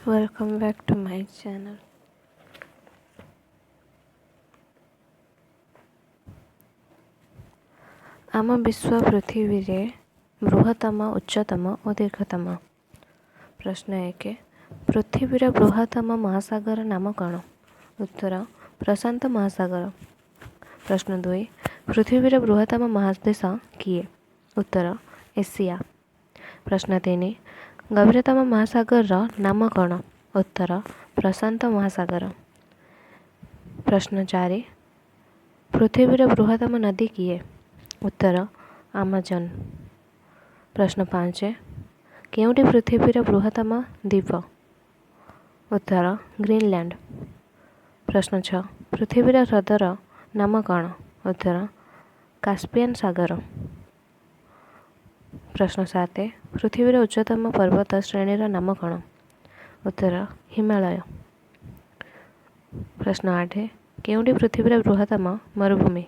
Welcome back to my channel. ଆମ ବିଶ୍ୱ ପୃଥିବୀରେ ବୃହତ୍ତମ, ଉଚ୍ଚତମ ଓ ଦୀର୍ଘତମ। ପ୍ରଶ୍ନ 1, ପୃଥିବୀର ବୃହତ୍ତମ ମହାସାଗର ନାମ କ'ଣ? ଉତ୍ତର, ପ୍ରଶାନ୍ତ ମହାସାଗର। ପ୍ରଶ୍ନ 2, ପୃଥିବୀର ବୃହତ୍ତମ ମହାଦେଶ କିଏ? ଉତ୍ତର, ଏସିଆ। ପ୍ରଶ୍ନ 3, ଗଭୀରତମ ମହାସାଗରର ନାମ କ'ଣ? ଉତ୍ତର, ପ୍ରଶାନ୍ତ ମହାସାଗର। ପ୍ରଶ୍ନ 4, ପୃଥିବୀର ବୃହତ୍ତମ ନଦୀ କିଏ? ଉତ୍ତର, ଆମାଜନ। ପ୍ରଶ୍ନ 5, କେଉଁଟି ପୃଥିବୀର ବୃହତ୍ତମ ଦ୍ୱୀପ? ଉତ୍ତର, ଗ୍ରୀନଲ୍ୟାଣ୍ଡ। ପ୍ରଶ୍ନ 6, ପୃଥିବୀର ହ୍ରଦର ନାମ କ'ଣ? ଉତ୍ତର, କାସ୍ପିଆନ ସାଗର। ପ୍ରଶ୍ନ 7, ପୃଥିବୀର ଉଚ୍ଚତମ ପର୍ବତ ଶ୍ରେଣୀର ନାମ କ'ଣ? ଉତ୍ତର, ହିମାଳୟ। ପ୍ରଶ୍ନ 8, କେଉଁଟି ପୃଥିବୀର ବୃହତ୍ତମ ମରୁଭୂମି?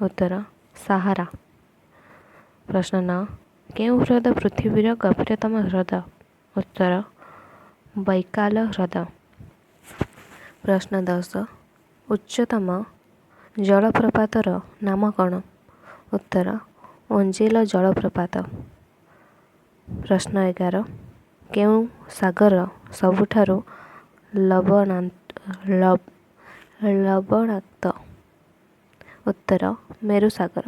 ଉତ୍ତର, ସାହାରା। ପ୍ରଶ୍ନ 9, କେଉଁ ହ୍ରଦ ପୃଥିବୀର ଗଭୀରତମ ହ୍ରଦ? ଉତ୍ତର, ବୈକାଲ ହ୍ରଦ। ପ୍ରଶ୍ନ 10, ଉଚ୍ଚତମ ଜଳପ୍ରପାତର ନାମ କ'ଣ? ଉତ୍ତର, ଓଞ୍ଜେଲ ଜଳପ୍ରପାତ। ପ୍ରଶ୍ନ 11, କେଉଁ ସାଗର ସବୁଠାରୁ ଲବଣାକ୍ତ? ଉତ୍ତର, ମେରୁ ସାଗର।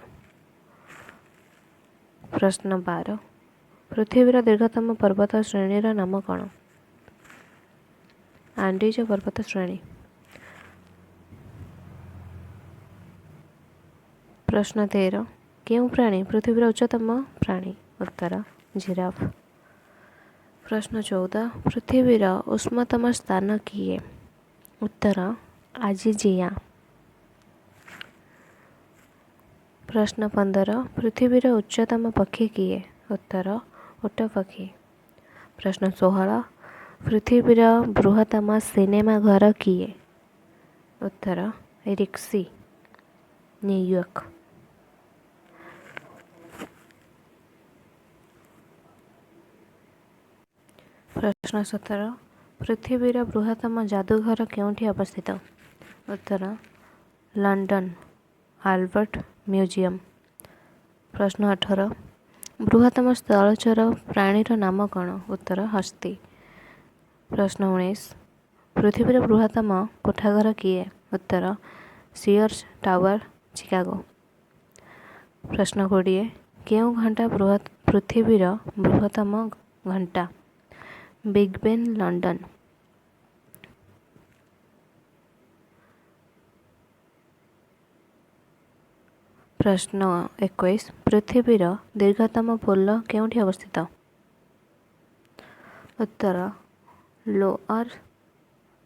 ପ୍ରଶ୍ନ 12, ପୃଥିବୀର ଦୀର୍ଘତମ ପର୍ବତ ଶ୍ରେଣୀର ନାମ କ'ଣ? ଆଣ୍ଡିଜ ପର୍ବତ ଶ୍ରେଣୀ। ପ୍ରଶ୍ନ 13, କେଉଁ ପ୍ରାଣୀ ପୃଥିବୀର ଉଚ୍ଚତମ ପ୍ରାଣୀ? ଉତ୍ତର, ଜିରାଫ। ପ୍ରଶ୍ନ 14, ପୃଥିବୀର ଉଷ୍ମତମ ସ୍ଥାନ କିଏ? ଉତ୍ତର, ଆଜିଜିଆ। ପ୍ରଶ୍ନ 15, ପୃଥିବୀର ଉଚ୍ଚତମ ପକ୍ଷୀ କିଏ? ଉତ୍ତର, ଓଟ ପକ୍ଷୀ। ପ୍ରଶ୍ନ 16, ପୃଥିବୀର ବୃହତ୍ତମ ସିନେମା ଘର କିଏ? ଉତ୍ତର, ରିକ୍ସି, ନ୍ୟୁୟର୍କ। ପ୍ରଶ୍ନ 17, ପୃଥିବୀର ବୃହତ୍ତମ ଯାଦୁଘର କେଉଁଠି ଅବସ୍ଥିତ? ଉତ୍ତର, ଲଣ୍ଡନ, ଆଲବର୍ଟ ମ୍ୟୁଜିୟମ। ପ୍ରଶ୍ନ 18, ବୃହତ୍ତମ ସ୍ଥଳଚର ପ୍ରାଣୀର ନାମ କ'ଣ? ଉତ୍ତର, ହସ୍ତୀ। ପ୍ରଶ୍ନ 19, ପୃଥିବୀର ବୃହତ୍ତମ କୋଠାଘର କିଏ? ଉତ୍ତର, ସିୟର୍ସ ଟାୱାର, ଚିକାଗୋ। ପ୍ରଶ୍ନ 20, କେଉଁ ଘଣ୍ଟା ପୃଥିବୀର ବୃହତ୍ତମ ଘଣ୍ଟା? Big Ben, London. ପ୍ରଶ୍ନ 21, ପୃଥିବୀର ଦୀର୍ଘତମ ପୋଲ କେଉଁଠି ଅବସ୍ଥିତ? ଉତ୍ତର, ଲୋଅର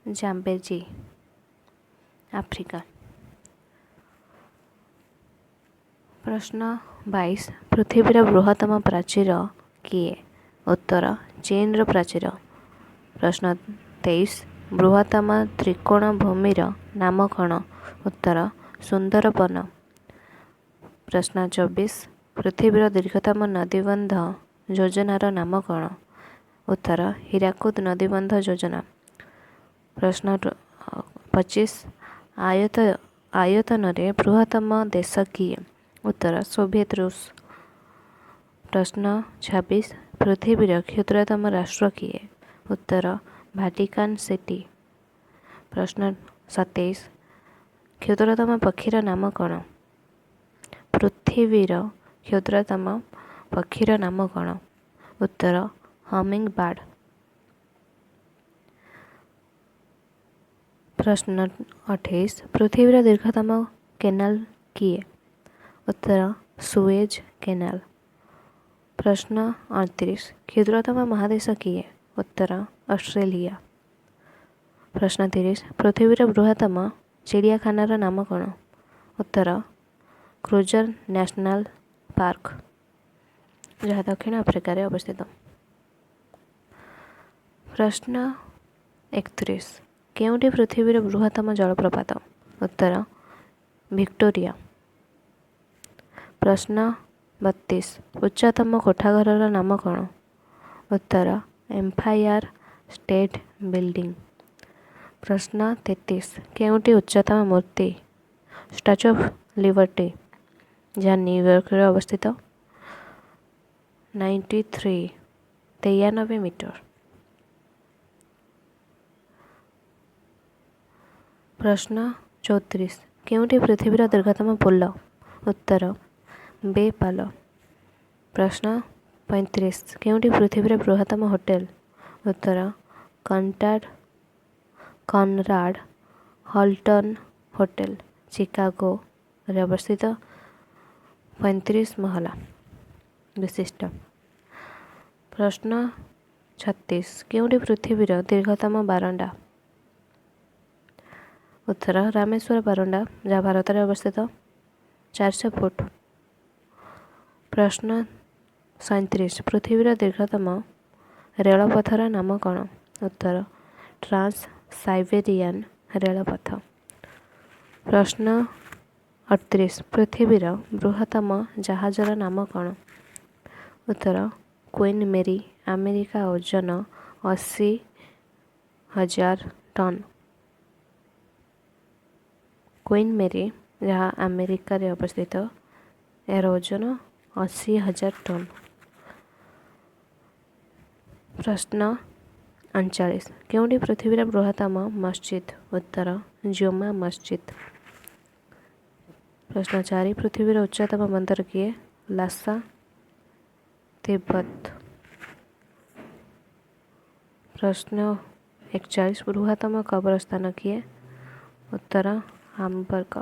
ଜାମ୍ବେଜି, ଆଫ୍ରିକା। ପ୍ରଶ୍ନ 22, ପୃଥିବୀର ବୃହତ୍ତମ ପ୍ରାଚୀର କିଏ? ଉତ୍ତର, ଚୀନର ପ୍ରାଚୀର। ପ୍ରଶ୍ନ 23, ବୃହତ୍ତମ ତ୍ରିକୋଣ ଭୂମିର ନାମ କ'ଣ? ଉତ୍ତର, ସୁନ୍ଦରବନ। ପ୍ରଶ୍ନ 24, ପୃଥିବୀର ଦୀର୍ଘତମ ନଦୀବନ୍ଧ ଯୋଜନାର ନାମ କ'ଣ? ଉତ୍ତର, ହୀରାକୁଦ ନଦୀବନ୍ଧ ଯୋଜନା। ପ୍ରଶ୍ନ 25, ଆୟତନରେ ବୃହତ୍ତମ ଦେଶ କିଏ? ଉତ୍ତର, ସୋଭିଏତ ରୁଷ। ପ୍ରଶ୍ନ 26, ପୃଥିବୀର କ୍ଷୁଦ୍ରତମ ରାଷ୍ଟ୍ର କିଏ? ଉତ୍ତର, ଭାଟିକାନ ସିଟି। ପ୍ରଶ୍ନ 27, କ୍ଷୁଦ୍ରତମ ପକ୍ଷୀର ନାମ କ'ଣ? ପୃଥିବୀର କ୍ଷୁଦ୍ରତମ ପକ୍ଷୀର ନାମ କ'ଣ? ଉତ୍ତର, ହମିଙ୍ଗ ବାର୍ଡ଼। ପ୍ରଶ୍ନ 28, ପୃଥିବୀର ଦୀର୍ଘତମ କେନାଲ କିଏ? ଉତ୍ତର, ସୁଏଜ କେନାଲ। ପ୍ରଶ୍ନ 29, କ୍ଷୁଦ୍ରତମ ମହାଦେଶ କିଏ? ଉତ୍ତର, ଅଷ୍ଟ୍ରେଲିଆ। ପ୍ରଶ୍ନ 30, ପୃଥିବୀର ବୃହତ୍ତମ ଚିଡ଼ିଆଖାନାର ନାମ କ'ଣ? ଉତ୍ତର, କ୍ରୁଜର ନ୍ୟାସନାଲ ପାର୍କ, ଯାହା ଦକ୍ଷିଣ ଆଫ୍ରିକାରେ ଅବସ୍ଥିତ। ପ୍ରଶ୍ନ 31, କେଉଁଟି ପୃଥିବୀର ବୃହତ୍ତମ ଜଳପ୍ରପାତ? ଉତ୍ତର, ଭିକ୍ଟୋରିଆ। ପ୍ରଶ୍ନ 32, ଉଚ୍ଚତମ କୋଠାଘରର ନାମ କ'ଣ? ଉତ୍ତର, ଏମ୍ପାୟାର State building. ପ୍ରଶ୍ନ 33, କେଉଁଟି ଉଚ୍ଚତମ ମୂର୍ତ୍ତି ଷ୍ଟାଚୁ ଅଫ୍ ଲିବର୍ଟି, ଯାହା ନ୍ୟୁୟର୍କରେ ଅବସ୍ଥିତ? 93, 93 ମିଟର। ପ୍ରଶ୍ନ 34, କେଉଁଟି ପୃଥିବୀର ଦୀର୍ଘତମ ପୋଲ? ଉତ୍ତର ବେ ପାଲ। ପ୍ରଶ୍ନ 35, କେଉଁଟି ପୃଥିବୀର ବୃହତ୍ତମ ହୋଟେଲ? ଉତ୍ତର କନରାଡ଼ ହଲ୍ଟନ୍ ହୋଟେଲ, ଚିକାଗୋରେ ଅବସ୍ଥିତ, 35 ମହଲା ବିଶିଷ୍ଟ। ପ୍ରଶ୍ନ 36, କେଉଁଟି ପୃଥିବୀର ଦୀର୍ଘତମ ବାରଣ୍ଡା? ଉତ୍ତର ରାମେଶ୍ୱର ବାରଣ୍ଡା, ଯାହା ଭାରତରେ ଅବସ୍ଥିତ, 400 ଫୁଟ। ପ୍ରଶ୍ନ 37, ପୃଥିବୀର ଦୀର୍ଘତମ ରେଳପଥର ନାମ କ'ଣ? ଉତ୍ତର ଟ୍ରାନ୍ସ ସାଇବେରିଆନ୍ ରେଳପଥ। ପ୍ରଶ୍ନ 38, ପୃଥିବୀର ବୃହତ୍ତମ ଜାହାଜର ନାମ କ'ଣ? ଉତ୍ତର କୁଇନ୍ ମେରି, ଆମେରିକା, ଓଜନ 80,000 ଟନ୍। କୁଇନ୍ ମେରି, ଯାହା ଆମେରିକାରେ ଅବସ୍ଥିତ, ଏହାର ଓଜନ 80,000 ଟନ୍। ପ୍ରଶ୍ନ 39, କେଉଁଟି ପୃଥିବୀର ବୃହତ୍ତମ ମସଜିଦ୍? ଉତ୍ତର ଜୁମା ମସଜିଦ୍। ପ୍ରଶ୍ନ 4, ପୃଥିବୀର ଉଚ୍ଚତମ ବନ୍ଦର କିଏ? ଲାସା, ତିବ୍ବତ। ପ୍ରଶ୍ନ 41, ବୃହତ୍ତମ କବରସ୍ଥାନ କିଏ? ଉତ୍ତର ହାମବର୍ଗ।